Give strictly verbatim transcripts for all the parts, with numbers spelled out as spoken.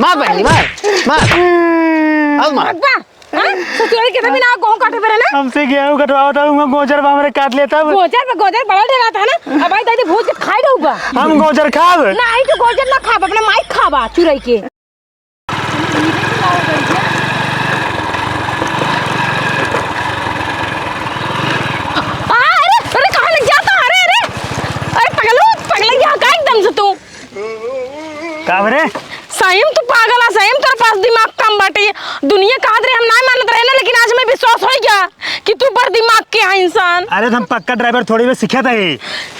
मार बहिनी, मार, मार। अब मार। अब्बा, हाँ? ससुराल के तभी ना गेहूं काटे परे ना? हमसे गेहूं कटवावत है, उहाँ गोजर बा हमरे काट लेत है। गोजर पे गोजर बड़ा डरात है ना? अब आई दादी भूज के खाई रहूबा। हम गोजर खाब? नहीं तो गोजर ना खाब, अपने माई खाबा चुराई के। आ, अरे, अरे, कहाँ लग जाता? अरे, अरे, अरे, पगलू, पगलैया का एकदम से तू। का बरे? सही में तू पागल है, सही में तोरे पास दिमाग कम बाटे। दुनिया कहत रहे, हम ना मानत रहे ना, लेकिन आज मैं विश्वास हो गया कि तू बड़ दिमाग के है इंसान। अरे, तो हम पक्का ड्राइवर थोड़ी बे सिखा था ही।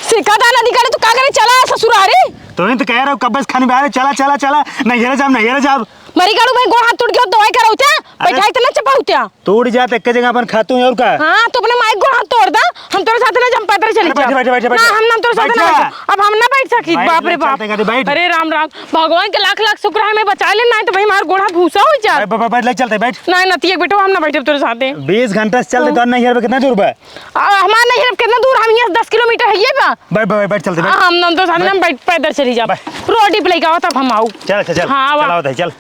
सिखा था ना, अधिकारी, तू का करे? चला ससुरारी। तो ही तो कह रहा हूँ, कब बस खानी बाहर, चला, चला, चला, नैहरे जाब, नैहरे जाब। मरी गाड़ू भाई, गोड़ हाथ टूट गया, दवाई कराऊ त्या, अरे बैठाई तो ना चपाऊ त्या। तोड़ जात, एक जगह अपन खातू है और का? हाँ, तो अपने माई गोड़ हाथ तोड़ दा, हम तोरे साथ ना, हम पैदल चली अरे, बैठ, जाब। बैठ, बैठ, बैठ। ना, हम ना तोरे साथ बैठ ना जा। बैठ। अब हम ना बैठ सकी, बैठ, बाप रे चल, बाप। चल, चल, बैठ। अरे राम राम, भगवान के लाख लाख शुक्र है, मैं बचा ले, नहीं तो भाई हमार गोड़ हाथ भूसा हो जात। बैठ, बैठ, बैठ, ले चलते, बैठ। नहीं, नतिया के बेटो, हम ना बैठब तोरे साथे। बीस घंटा से चलते, हाँ। तो नैहर पे कितना दूर बा? आ, हमार नैहर कितना दूर, हम यहाँ से दस किलोमीटर है ये बा। बैठ, बैठ, बैठ, चलते, बैठ। आ, हम ना तोरे साथे ना, बैठ। हम बैठ, पैदल चली जाब। बैठ। रोटी पे लेके आओ, तब हम आऊ। चल, चल, चल। हाँ, वाह। चलाओ, चल।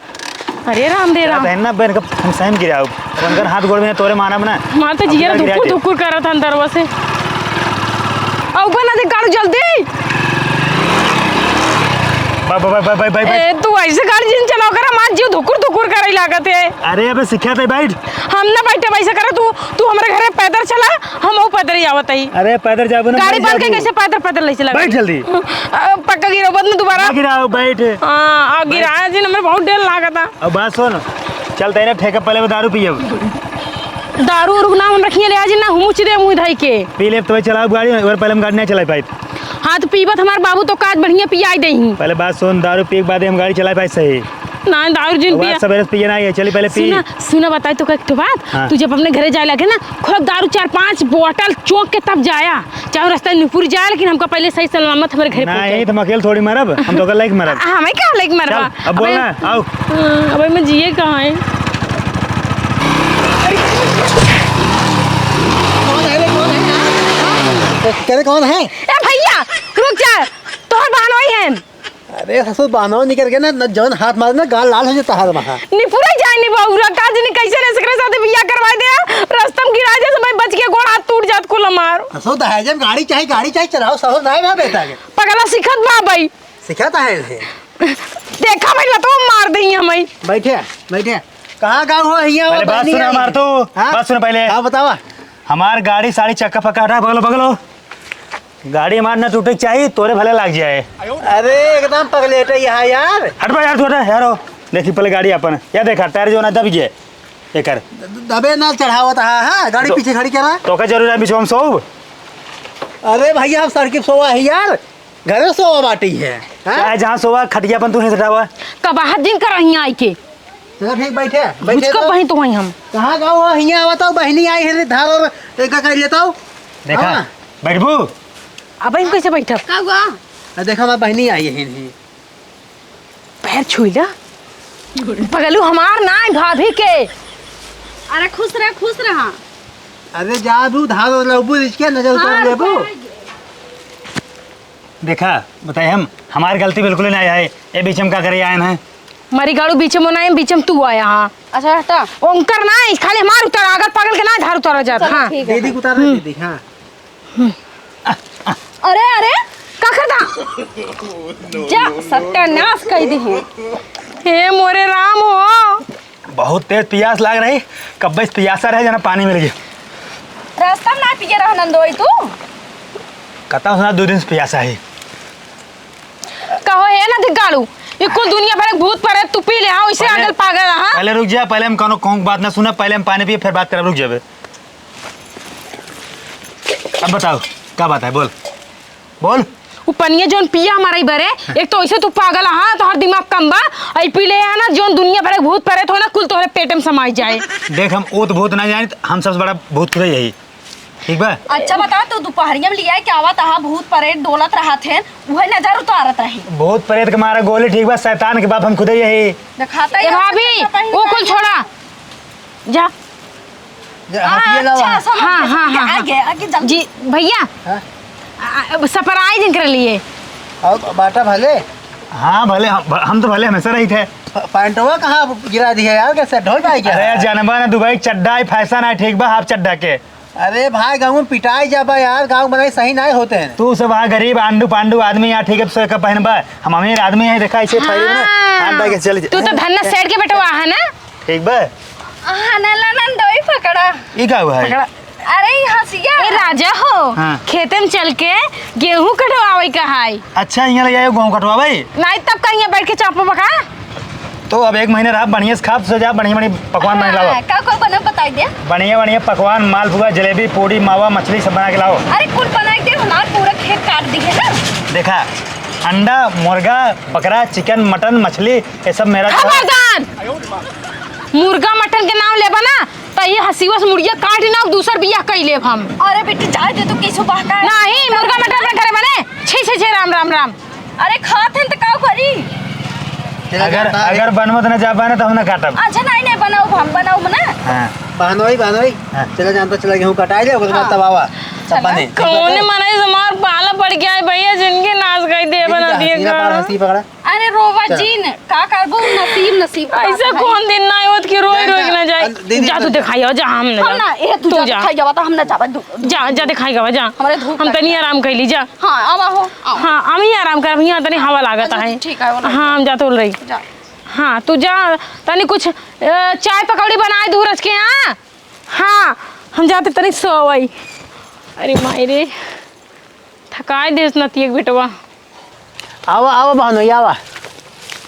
अरे राम रे राम। रहन ना, बहन का हम सहम गिरे आउब। उनकर हाथ गोड़ में तोरे मानब ना। हमार तो जियर धुकुर धुकुर करत अंदरवा से। अउ बना दे गाड़ी जल्दी। Bye, bye, bye, bye, bye, bye. ए, तू ऐसे गाड़ी जिन चलाओ कर, हमार जीव धुकुर धुकुर करे लागत है। अरे अबे सिखा दे, बैठ। हम ना बैठे, ऐसे करे तू, तू हमरे घरे पैदल चला, हम वो पैदल ही आवत ही। अरे पैदल जाबो ना, गाड़ी मर बांध के जाबो। कैसे पैदल, पैदल ऐसे लगा? बैठ जल्दी। अ, पक्का गिरो बद में दोबारा। ना गिराओ, बैठ। हाँ, आ बैठ। गिराया जी, हमें बहुत डर लागत है। अब बात सुन, चलते हैं ना ठेका, पहले वो दारू पियब। दारू उरू ना हम रखिए ले आज ना, हम उचित मुँह धई के। पी लेब तो चलाओ गाड़ी, और पहले हम गाड़ी नहीं चला पाए। हाँ, तो पीबत हमार बाबू तो काज बढ़िया पियाई देही। पहले बात सुन, दारू पी के बाद हम गाड़ी चला पाए सही। ना, दारू जिन अब आज पिया। सवेरे से पिए ना है, चली पहले पी। सुना, सुना, बताई तो एक ठो बात। हाँ। तू जब अपने घरे जाए लगे ना, खूब दारू चार पांच बोतल चौंक के तब जाया। चाहे रास्ता निपुर जाए, लेकिन हमका पहले सही सलामत हमारे घरे नहीं, पहुंचाए। तो हम अकेले थोड़ी मरब, हम तो अकेले ही मरब। आ, हमें क्या लेके मरबा? चल, अब बोल अबे, ना, आओ। हाँ, अबे मैं जिए कहाँ है? कौन है रे, कौन है? हाँ? तेरे कौन है? ए भैया, रुक जा, तोहर बहनोई है। अरे ससुर, बहनोई निकल के ना, न जौन हाथ मारे ना, गाल लाल हो जाता है वहाँ। निपुरा जाए नी बउरा, का जनी कैसे ने सकरे साथे बियाह करवाई दे, रस्ता में गिरा दे, सब बच के गोड़ हाथ टूट जात कुल हमार। ससुर, दहेज में गाड़ी चाही, गाड़ी चाही, चलाओ, ससुर, नहीं ना बेटा के। पगला सिखत बा भाई। सिखाता है इन्हें। देखा भाई, लतवा मार दही हमें। बैठे, बैठे। कहाँ गाँव हो हियाँ? पहले बात सुना हमार तो। हाँ? बात सुना पहले। हाँ, बतावा। हमार गाड़ी सारी चक्का पक्का हटा, बगलो, बगलो। गाड़ी हमार ना टूटे के चाही, तोरे भले लाग जाए। अरे, एकदम पगलेटे यहाँ यार। हट बा यार, तू हटा यार, हो। देखी पहले गाड़ी अपन। या देखा, टायर जो ना दब गया। एकर। द-, दबे ना चढ़ावत हा, हाँ? गाड़ी तो पीछे खड़ी करा। तो का जरूर है, बीच में हम सोब? अरे भैया, हम सड़की पे सोवा है यार। घरे सोवा बाटी है, हाँ? चाहे जहाँ सोवा, खटिया अपन तू ही सटावा। कबाहत जिन कर रही आई के। चलो ठीक, बैठे, बैठे मुझको तो। वहीं तो वहीं हम। कहाँ गाँव हो? हियाँ बताओ, बहिनी आई है, धार और एक का कर लेता हूँ। देखा, हाँ। बैठबू? अब हम कैसे बैठब? का हुआ? आ, देखा, हमार बहिनी आई है, ही। पैर छुइला। पगलू हमार ना, भाभी के। अरे खुश रह, खुश रहा। अरे जा, अभी धार और लौबू, इसके नजर उतार हाँ, लेबू। रुको। देखा, बताए हम, हमार गलती बिल्कुल नहीं है। ए बीच में का करे आए हैं? मरी गाड़ू बीच में ना, बीच में तू आया हाँ। अच्छा हटा। ओंकर ना, खाली हमार उतारा, अगर पागल के ना धार उतारा जात। चलो, हाँ। ठीक है। दीदी को उतार दे, हम्म। दीदी, हाँ। अरे, अरे, का करता? जा, सत्यानाश कई दी है। हे मोरे राम हो। बहुत तेज पियास लाग रही, कब्बे से पियासा रहे, जना पानी मिल गया। रास्ता में ना पिए रहा नंदोई तू? कता सुना, दो दिन से पियासा है। कहो हे ना दिगाड़ू, ये कुल दुनिया भर के भूत प्रेत तू पी ले, हाँ, इसे पहले, अगल पागल, हाँ? पहले रुक जा, पहले हम कौनो, कौन बात ना सुना, पहले हम पानी पिए, फिर बात करब, रुक जाबे। अब बताओ, का बात है, बोल, बोल। उ पनिया जौन पिया हमारा ही बरे, एक तो ऐसे तू पागल, हाँ, तोहर दिमाग कम बा, आई पी ले है ना, जौन दुनिया भर के भूत प्रेत हो ना, कुल तोहरे पेट में समाई जाए। देख, हम ऊत भूत ना जानी, हम सबसे बड़ा भूत खुद यही, ठीक बा? अच्छा बता, तू दोपहरिया में लिया के आवत हा, भूत प्रेत डोलत रहत हैं, उहे नजर उतारत रही। भूत प्रेत के मारा गोली ठीक बा, शैतान के बाप हम खुदे यही। दिखाता ए ही भाभी, आपको ओ कुल छोड़ा, जा। जा, हाथ ये लावा। अच्छा, समझ हाँ, गए, हाँ, समझ गए। हाँ, आगे, हाँ। आगे, जल्दी। जी, भैया, हाँ? आ, आ, surprise इनके लिए। अब बाटा भले। हाँ, भले हम, हम तो भले हमेशा रहित है। प-, पैंटवा कहाँ गिरा दी है यार, कैसे ढोई भाई क्या? अरे यार, जानबा ना, दुबई चड्ढा है, फैशन है, ठीक बा, हाफ चड्ढा के। अरे भाई, गाँव में पिटाई जाबा यार, गाँव बनाई सही नहीं होते हैं। तू सब हाँ गरीब आंडू पांडू आदमी यहाँ, ठीक है, तो का पहनबा, हम अमीर आदमी हैं, देखा ऐसे पहले ना, हाँ। हाथ बाई के चल तू तो धन्ना सेठ के बेटवा है ना? ठीक बा। हाँ, ना, ना, ना, दोई पकड़ा। ई का हुआ है? पकड़ा। अरे, ई हंसिया। ए, राजा हो, हाँ। खेते में चल के गेहूं कटवावे का है। अच्छा, यहाँ ले आयो गेहूं कटवावे? नहीं, तब का यहाँ बैठ के चापो बका? तो अब एक महीने रहा, बढ़िया से खा, सो जा, बढ़िया, बढ़िया पकवान बना के लाओ। हाँ, का, का बना, बताई दे। बढ़िया, बढ़िया पकवान, मालपुआ, जलेबी, पूड़ी, मावा, मछली सब बना के लाओ। अरे, कुल बना के दे, हमार पूरा खेत काट दी है ना। देखा, अंडा, मुर्गा, बकरा, चिकन, मटन, मछली, ये सब मेरा खबरदार! मुर्गा मटन के नाम लेबा ना, त ये हसीवा से मुड़िया काट ना, दूसर बियाह कई लेब हम। अरे बेटी, जाए दे तू, किसु बहका है। नहीं, मुर्गा मटन अपने घरे बने। छी, छी, छी, राम, राम, राम। अरे खात हैं त का करी? चला अगर, जाता है। अगर बनमत न जा पाए ना, तो हम ना काटब। अच्छा, नहीं, नहीं, बनाओ, हम बनाओ ना। हाँ। बहनोई, बहनोई, हाँ। चला जानता, चला गेहूं कटाई ले, ओकर बाद हाँ। तब आवा। तब चला। बने। कौन मने हमार पाला पड़ गया है भैया, जिनके नाश कर दे बना दिए हसीना का। पकड़ा, हसीना पकड़ा। अरे रोवा चल। जीन, का करबो, नसीब, नसीब का ऐसा बात है। कौन दिन ना होत कि रोई रोई ना जाए। अन-, दीदी, जा तू चल। दिखाई आओ, जा हम ना हम जाब। ना, ए, तू तू जा जा। दिखाई जावा, त हम ना जाबा, दू-, जा, जा दिखाई जावा, जा। हमरे धूप हम तनी आराम कर ली, जा। हाँ, आवा हो, आवा। हाँ, हम ही आराम करब, यहाँ तनी हवा लागत अच्छा, है। ठीक है, वो ना हाँ, हम जाते बोल रही। जा। हाँ, तू जा, तनी कुछ, अ, चाय पकौड़ी बनाए दू रच के, हाँ? हाँ, हम जाते तनी सोवई। अरे माई रे। थकाई देस नतिया के बेटवा। आवा, आवा बहनोई, आवा।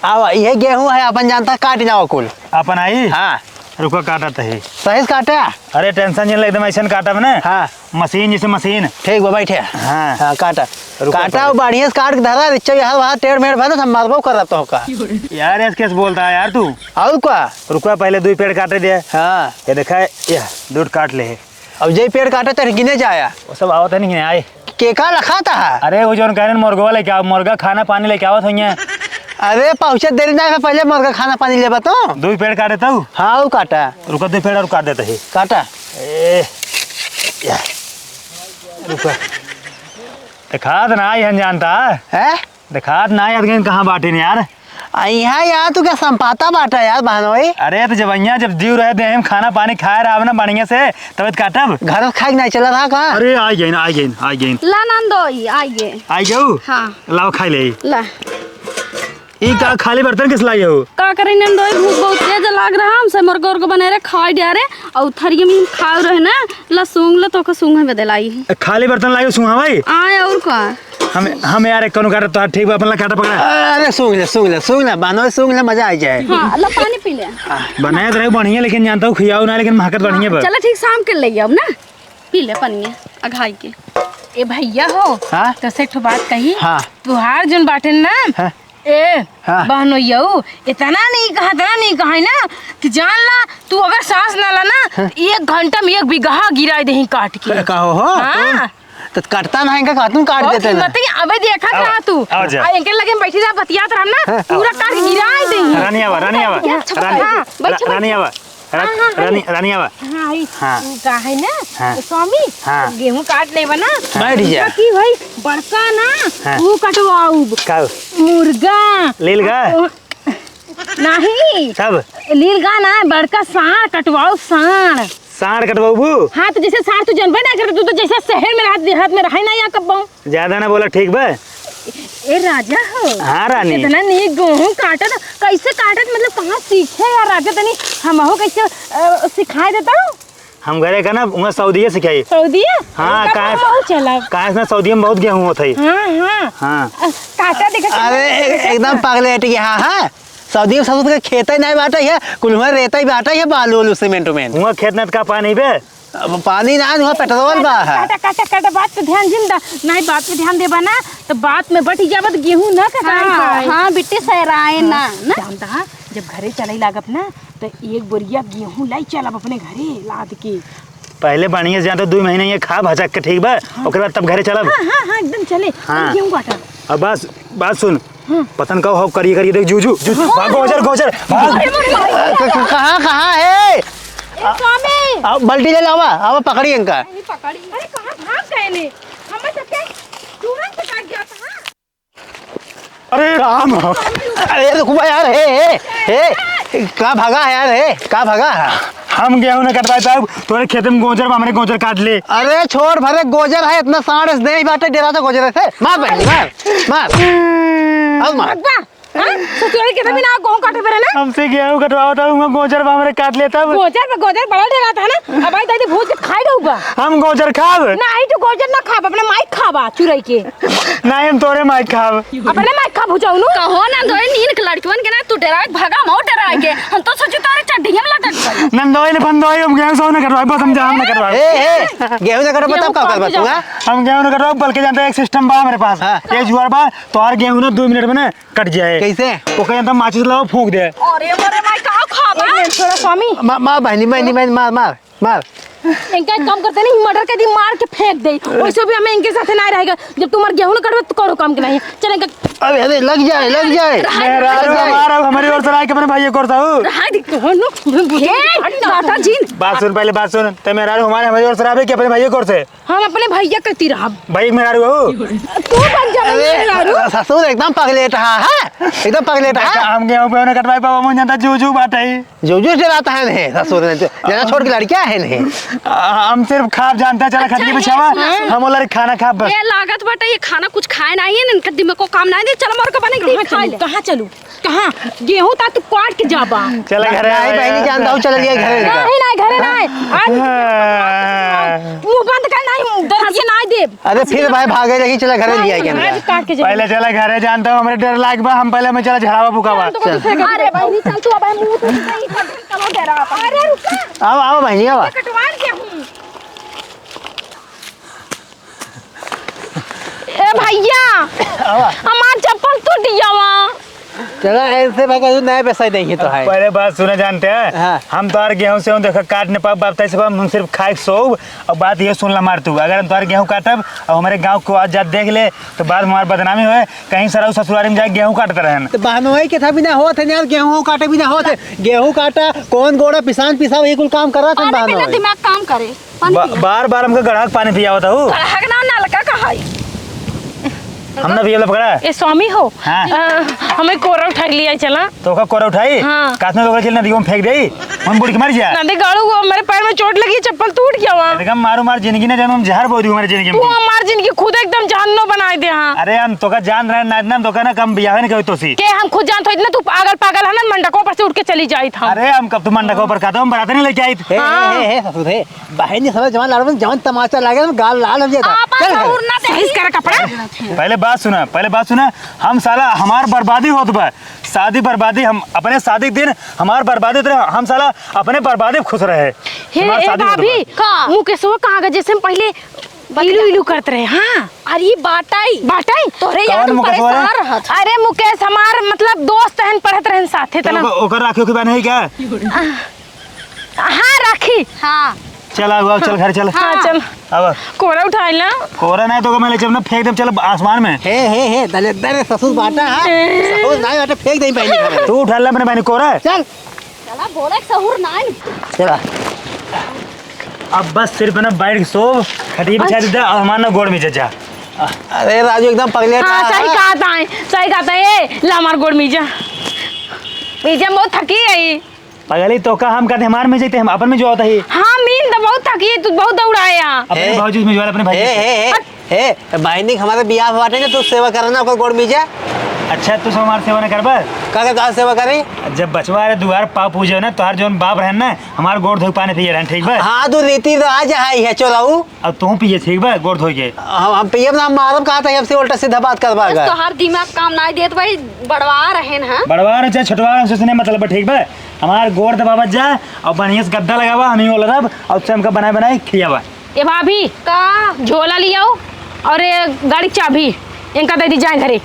आवा, इहे गेहूं है, अपन जानता, काट जाओ कुल। अपन आई? हाँ। रुको, काटत है। सही से काटा? अरे tension जिन ले, एकदम ऐसे काटब ना। हाँ। मशीन जैसे मशीन। ठीक बा, बैठे। हाँ। हाँ, काटा। रुको काटा, पहले। वो बढ़िया से काट के धरा, रिच्चा यहाँ वहाँ टेढ़ मेढ़ भर, हम मरबो करब तो का। यार, ऐसे कैसे बोलता है यार तू? और का? रुको, पहले दो पेड़ काटे दे। हाँ। ये देखा, ये दो काट ले। अब जे पेड़ काटे, तेरे गिने जाया। वो सब आवत है नहीं, आए। के का लखा था? अरे, वो जौन कहने मुर्गवा लेके आओ, मुर्गा खाना पानी लेके आवत होइए। अरे, पहुँचे देरी ना है, पहले मुर्गा खाना पानी लेबा तो। दो पेड़ काटे तू? हाँ, वो काटा। रुको, दो पेड़ और काट देते ही। काटा। ए, या। रुको। देखात ना आई हन जानता। हैं? देखात ना आई हन कहाँ बाटिन यार। आ, यहाँ, यहाँ तू क्या संपाता बाटा यार, बहनोई? अरे, तो जब यहाँ, जब जीव रहे देह में खाना पानी खाए रहा ना बढ़िया से, तब तो काटब। घर में खाए के नहीं चला रहा का? अरे, आ गई, आ गई, आ गई। ला नंदोई, आ गए। आ गऊ? हाँ। लाओ, खाई ले। ला। ई का खाली बर्तन किस लाई हो? का करी नंदोई, भूख बहुत तेज लाग रहा हमसे, मुर्गा उर्गा बने रहे, खाए दिया रे, और थरिया में हम खाए रहे ना, ला सूंघ ले, तो का सूंघे में दिलाई है। खाली बर्तन लाई हो, सूंघा भाई? आए, और का? हम, हम यार, एक कौनो काटा तो ठीक बा, अपन ला काटा पकड़ा। अरे, सूंघ ले, सूंघ ले, सूंघ ले, बानो, सूंघ ले, मजा आ जाए। हाँ, ला पानी पी ले। बनाए तो रहे बढ़िया, लेकिन जानता हूँ, खियाओ ना, लेकिन महकत बढ़िया बा। चला, ठीक, शाम के ले आओ ना, पी ले पानी, अघाई के। ए भैया हो, हाँ? तो से ठो बात कही, हाँ। तुहार जोन बाटे ना, हाँ। ए, हाँ। बहनोइयऊ, इतना नहीं कहा, इतना नहीं कहा है ना, कि जान ला, तू अगर सांस ना ला ना, हाँ। एक घंटा में एक बीघा गिराए देही काट के। का, का हो, हो? हाँ। तो कटता ना, इनका कहतून काट बहुत देते ना। हिम्मत है, अबे देखत आओ, रहा तू। आओ जा। आ, इनके लगे में बैठी रहा, बतियात रहा ना, हाँ। पूरा काट के गिराए देही। रानी आवा, रानी आवा। हाँ, रानी, हाँ, बैठ, रा-, बैठ। रानी आवा। रा-, हाँ, हाँ, रानी, हाँ। रानी आवा। हाँ, ई, हाँ। ऊ का है ना, हाँ। स्वामी, हाँ। गेहूं काट लेबा ना। हाँ। बैठ जा। की भाई, बड़का ना, हाँ। ऊ कटवाऊ। का? मुर्गा। लीलगा? ओ, नहीं। तब? लीलगा ना, बड़का साँड़ कटवाऊ, साँड़। साँड़ कटवाऊ? हाँ, तो जैसे साँड़ तू जनबे ना करता, तू तो जैसे शहर में रहत, देहात में रहे ना या कब्बो। ज्यादा ना बोला, ठीक बा? ए राजा हो, हाँ रानी। इतना नीक गेहूं काटत, कैसे काटत, मतलब कहाँ सीखे यार राजा, तनी हमहू कैसे, अ, सिखाए देता? हम घरे का ना, उहाँ सऊदिये सिखाई। सऊदिये? हाँ, उनका काहे, बहुत चला। काहे से ना सऊदिये में बहुत गेहूं होत है। हाँ, हाँ। हाँ। अ, काटा देखा अरे, एक-, एकदम पगलेट गया, हाँ, हाँ। सऊदी में ससुर के खेते नहीं बाटे है, कुल हुआ रेता ही बाटे है, बालू, उलू, सीमेंट, उमेंट। हुआ खेत ना त का पानी बे? अब पानी ना, हुआ पेट्रोल बा है। काटा, काटा, काटा, बात पे ध्यान जिन दा। नहीं, बात पे ध्यान देबा ना, तो बात में बटी जाबा, तो गेहूं ना कटाई हाँ, पाए। हाँ, बिट्टी सहराए ना, ना। जानता है, जब घरे चले लागब ना, तो एक बोरिया गेहूं लाई चलब अपने घरे लाद के। पहले बढ़िया से जान तो दो महीने ये खा भचक के, ठीक बा? हाँ। ओकरे बाद तब घरे चलब। हाँ, हाँ, हाँ, एकदम चले। हाँ। अब गेहूं काटा। अब बस, बात सुन। हाँ। पतन का हो, करिए, करिए, देख, जू, जू, जू, हाँ। भाग, गोजर, गोजर, भाग। अरे, अरे, अरे। क-, क-, कहाँ, कहाँ है? ए, स्वामी। आ, बाल्टी ले लावा, आवा, पकड़ी इनका। नहीं, पकड़ी। अरे, कहाँ भाग गए ने? हमें सबके चूरन से काट गया था। अरे राम। अरे रुकबा यार, हे, हे, हे, का भागा है यार, हे, का भागा है? हम गेहूं न कटवाई पाउब, तोरे खेत में गोजर बा, हमरे गोजर काट ले। अरे छोड़ भरे गोजर है, इतना साँड़ से देह बाटे, डेरा तो गोजर से। मार बहन, मार, मार। अब मार। बा, हाँ? ससुराल के भी ना गेहूं काटे परे ना? हमसे गेहूं कटवाओ तो उहाँ गोजर बा हमरे काट लेता। गोजर पे गोजर बड़ा डेरा था ना? अब आई दादी भूज के खाई रहूबा। हम गोजर खाब? नहीं, तू गोजर ना खाब, अपने माई खाबा चुराई के। नहीं, हम तोरे माई खाब। अपने माई खाब हो जाऊ नु। कहो ना दोई नीन के लड़कियन के ना तू डेरा के भागा, हम और डेरा के। हम तो सोची तोरे चड्ढिया में लटक गई। नंदोई ने फंदोई, हम गेहूं से ना कटवाई, बस हम जान ना कटवाई। ए, ए, गेहूं ना कटवाई, गेहूं तब का काट करबा के तू, जाओ। हाँ? हम गेहूं ना कटवाई, बल्कि जानते हैं, एक सिस्टम बा हमरे पास। हाँ। ये जुआर बा, तोहार गेहूं ना दो मिनट में ना कट जाए। कैसे? ओके, एकदम माचिस लाओ, फूंक दे। अरे मोरे माई, का खाबा? एक मिनट, छोड़ा स्वामी। मा-, मार बहनी, बहनी, बहनी, मार, मार, मार। इनका एक काम करते नहीं, मर्डर कर दी, मार के फेंक दे। वैसे भी हमें इनके साथे ना रहेगा। जब तुम्हार गेहूं ना कटबे तो करो काम के नहीं। चल इनका अबे, अबे, लग जाए, लग जाए। रहा दे। मेहरारू लग जाए। हमारा, हमारी ओर से राय के अपने भाई को करता हूँ। रहा दे। कौन? ए, दादा जी। बात सुन, पहले बात सुन। ते मेहरारू हमारे, हमारी ओर से राय के अपने भाई को करते। हम अपने भैया कहती रहब। भाई मेहरारू हो? तू बन जा अरे, मेहरारू। ससुर एकदम पगलेट हा, हाँ? एकदम पगलेट हा। हम गेहूं पे ना कटवाई पावा, मुझे जानता जू जू बात है। जू जू डराता है नहीं, ससुर ने तो। जना छोड़ के लड़कियां है नहीं। आ, हम सिर्फ खाब जानता है, चला खटिया बिछावा, हाँ। हम ओला खाना खाब बस। ये लागत बाटे, ये खाना कुछ खाए नहीं है, इनका दिमाग को काम नहीं दे, चलो मोर को बने के कहाँ खा चलू, ले। कहाँ चलू? कहाँ? गेहूं ता तू काट के जाबा। चला घरे नहीं, आवा। बहनी जानता हूँ, चल लिया घरे लेकर। नहीं, नहीं, घरे नहीं। आज हाँ। मुंह बंद कर, नहीं, दर्द से नहीं देब। अरे फिर भाई भागे लगी, चला घरे लिया के आज काट के जाबा। पहले चला घरे जानता हूँ, हमरे डर लाग बा, हम पहले में चला झड़ावा फुकावा। हम तो कुछ फेंक अरे बहनी, चल तू अब मुंह तो नहीं कर, चलो डरा। अरे रुका। आओ, आओ बहनी, आओ। कटवा के हूँ। ए भैया, आवा। हमार चप्पल टूट गया वा। चला, ऐसे भाई, कहीं नया पैसा ही नहीं है तो है। पहले बात सुना जानते हैं? हाँ। हम तो यार गेहूं से हूँ, देखा, काट नहीं पाब, बाप, तैसे हम सिर्फ खाए के सोब। और बात ये सुन ला मार तू, अगर हम तोहार गेहूं काटब और हमारे गांव को आज जात देख ले, तो बाद में हमार बदनामी होए, कहीं सराऊ ससुरारी में जाके गेहूं काटत रहन। तो बहनोई के था भी ना होत है यार, गेहूं काटे भी ना होत है। गेहूं काटा, कौन गोड़ा पिसान पिसा, वही कुल काम कर रहा था पानी पी ले, बहनोई। दिमाग काम करे। पानी बा-, पी ले। बार बार हमका गड़हक पानी पियावत हऊ। गड़हक ना, नलका का है। हम ना पियला पकड़ा। ए स्वामी हो, हाँ। अ, हमें कोरा उठा के लिया चला। तो का कोरा उठाई? हाँ। कात में तो चल नदियों में फेंक देई। हम बुड़ के मर जा। नदी गाड़ू को मेरे पैर में चोट लगी, चप्पल टूट गया वहाँ। एकदम मारू मार जिंदगी ना जानू, हम जहर बोल दूँ हमारी जिंदगी में तू तू। हमार जिंदगी खुद एकदम जहन्नो बनाए दे, हाँ। अरे हम तो का जान रहे ना, ना तो का ना कम बियाह नहीं करी तो सी। के हम खुद जानत हो इतना तू पागल पागल है ना, मंडकों पर से उठ के चली जाई था। अरे हम कब तू मंडकों पर का तो हम बरात नहीं लेके आई थे। हे, हाँ। हे, हे, हे, ससुर, हे। बहन जी, समझ जवान लाल में जवान तमाचा लागे, हम गाल लाल हो जाता। आपन चल घर। सहूर ना सही दे। से करे कपड़ा। पहले बात सुना, पहले बात सुना। हम साला हमार बर्बादी होत बा, शादी बर्बादी, हम अपने शादी के दिन हमार बर्बादी होत रहे, हम साला अपने बर्बादी में खुश रहे। हे, हमार ए शादी होत भाभी, बा। का? मुकेशवा कहाँ गए? जैसे हम पहले बता। इलू इलू करत रहे, हाँ। अरे बाटाई। बाटाई? तोहरे याद कौन में मुकेशवा रे? परेशान रहत। अरे मुकेश हमार मतलब दोस्त हन, पढ़त रहन साथे तो तना। ओकर, ओकर राखी ओखी बान्हे है क्या? हाँ, राखी। हाँ। चल, आओ, आओ, चल, घर चल। हाँ, चल। अब कोरा उठाई ना। कोरा नहीं तो मैं ले चल ना, फेंक दे, चल आसमान में। हे, हे, हे, दलिद्दर ससुर बाटा, हाँ? ए। ससुर नहीं बाटे, फेंक दे पहले घर में। तू उठा ले अपने बहन कोरा। चल। चला, बोले सहूर नहीं। चला। अब बस सिर्फ ना बैठ के सो, खटिया बिछा अच्छा। दे और हमार ना गोड़ में जा, जा। अरे राजू एकदम पगले हाँ, था, सही हाँ? कहा था, सही कहा था, ए, ला हमार गोड़ में जा। मीजा बहुत थकी है। पगली, तो का हम कहते हमार में जैते हम अपन में जो होता ही। हाँ, मीन तो बहुत थकी है, तू बहुत दौड़ाए यहाँ। अपने ए, भौजी में जो है, अपने भाई ए, से। ए, ए, ए, बहिनी, हमारे बियाह बाटे ना, तू सेवा करना, ओकर गोड़ मीजा। अच्छा, तू सब हमार सेवा न करबा? का, का, का सेवा करी? जब बचवा रे दुआर पाँव पूजे ना, तोहार जौन बाप रहन ना, हमार गोड़ धोई पानी पिए रहन, ठीक बा? हाँ, तू रीति रिवाज है, है चोराऊ। अब तू पिए, ठीक बा, गोड़ धोई के। हम, हम पियब ना, हम मारब कहा था, हमसे उल्टा सीधा बात करबा बस अगर। तोहार दिमाग काम नाई देत भाई, बड़वा रहन, हाँ? बड़वा रहे चाहे छोटवा रहे, हमसे नहीं मतलब बा, ठीक बा? हमार गोड़ दबावत जा, और बढ़िया से गद्दा लगावा, हम ही ओलरब, और तुझसे हमका बनाए बनाए खियावा। ए भाभी, का? झोला लियाओ और ये गाड़ी की चाबी इनका दे दी, जाए घरे।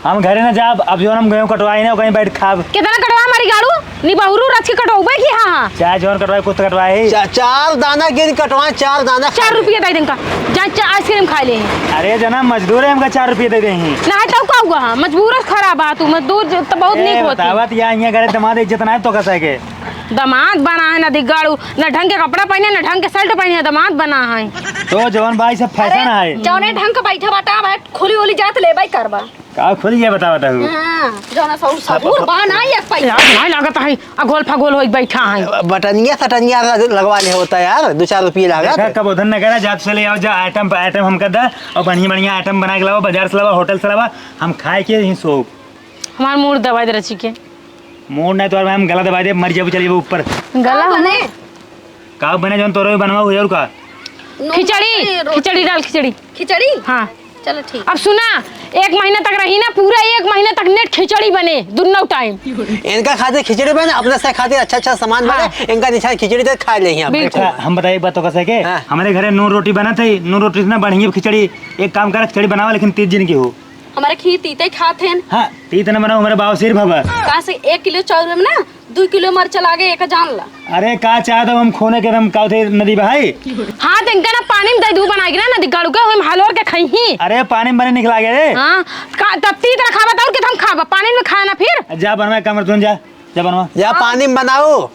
हम घरे ना जाब, अब जौन हम गेहूं कटवाई ना, कहीं बैठ खाब। कितना कटवा हमारी गाड़ू? निबहुरू रच के कटवाबे की हाँ, हाँ। चाहे जौन कटवाए, कुछ तो कटवाए। चा-, चार दाना गिन कटवाए, चार दाना चार खाली। रुपये दे देंका। जा, चा-, आइसक्रीम खा ले। अरे जना मजदूर है, हमका चार रुपये दे दे ही। ना तो का हुआ, हाँ, मजबूरत खराब है तू, मजदूर ज-, तो बहुत ए, नीक होती। बतावत या, यहाँ घरे दमाद इज्जत ना है तो कसा के। दमाद बना है ना दिगाड़ू, ना ढंग के कपड़ा पहने, ना ढंग के शर्ट पहने, दमाद बना है। तो जौन भाई सब फैशन अरे, है। जौने ढंग के बैठा बाटा, भाई खोली ओली जात ले भाई करबा। का खुल ये बता, बता हूँ। हाँ, जौन सा उ सबूर बा ना एक पैसा। यार, नहीं लागत है, अगोल फगोल होई बैठा है। बटनिया सटनिया लग-, लगवा ले होता यार, दो चार रुपये लागत। देखा, कबो धन न करा, जात से ले आओ जा, आइटम पे आइटम हमका दा, और बढ़िया बढ़िया आइटम बना के लावा, बाजार से लावा, होटल से लावा, हम खाए के ही शौक। हमार मूड दबाई दे रची के। मूड नहीं तो हम गला दबाई दे, मर जाबू, चल जाबू ऊपर। गला का बने? हमार का बने, जौन तोरो भी बनवा हुई और का? नून खिचड़ी, रोटी। खिचड़ी डाल, खिचड़ी। खिचड़ी? हाँ। चलो ठीक। अब सुना, एक महीना तक रही ना, पूरा एक महीना तक नेट खिचड़ी बने, दुन्नो टाइम। इनका खातिर खिचड़ी बने, अपने से खातिर अच्छा अच्छा सामान हाँ। बने, इनका निशान खिचड़ी दे खा ले यहाँ। बिल्कुल। अच्छा, हम बताइए एक बात तो कैसे के, हाँ। हमारे घरे नून रोटी बना थे, नून रोटी से ना बढ़िया खिचड़ी, एक काम कर, खिचड़ी बनावा लेकिन तीत जिन की हो। हमारे खीर तीते खात हैं। हाँ, तीत न बनाओ, हमारे बाबा सिर भवा। कहाँ से एक किलो चाउर में ना दू किलो मरचा लागे, एक जान ला। अरे का चाहत हो, हम खूने के दम का थे नदी बहाई। हाँ, तो इनका ना पानी में दे दू बनाई के ना नदी गाड़ू के, हम हलोर के खइही। अरे पानी में बने निकला गया रे। हाँ, का तब तीत रखा बताओ कि हम खाबा, पानी में खाया ना फिर। जा बनवा, एक काम कर, तू जा, जा बनवा। जा हाँ। पानी में बनाओ।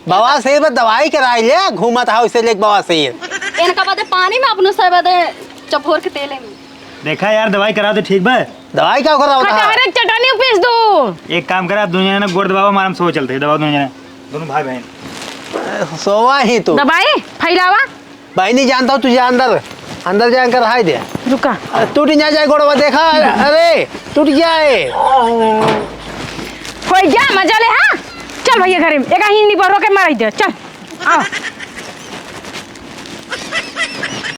बवासीर में दवाई कराई ले, घूमत हाउ इसे लेके बवासीर। इनका बदे पानी में अपनो सर बदे चपोर के तेले में। देखा यार, दवाई कराओ तो ठीक बा। दवाई का कराओ था? कटहरे के चटनी पीस दो। एक काम करा, आप दोनों जने गोड़ दबाओ, हमारा हम सो चलते हैं, दबाओ दोनों जने, दोनों भाई बहन। सोवा ही तू। दबाई, फैलावा। भाई नहीं जानता हूँ, तुझे अंदर, अंदर जाकर रहाई दे। रुका। अरे, टूट ना जाए गोड़वा, देखा, अरे, टूट जाए। हो गया, मजा ले, हाँ? चल भैया घरे में, एक ही निबरो के मार दे, चल। आओ।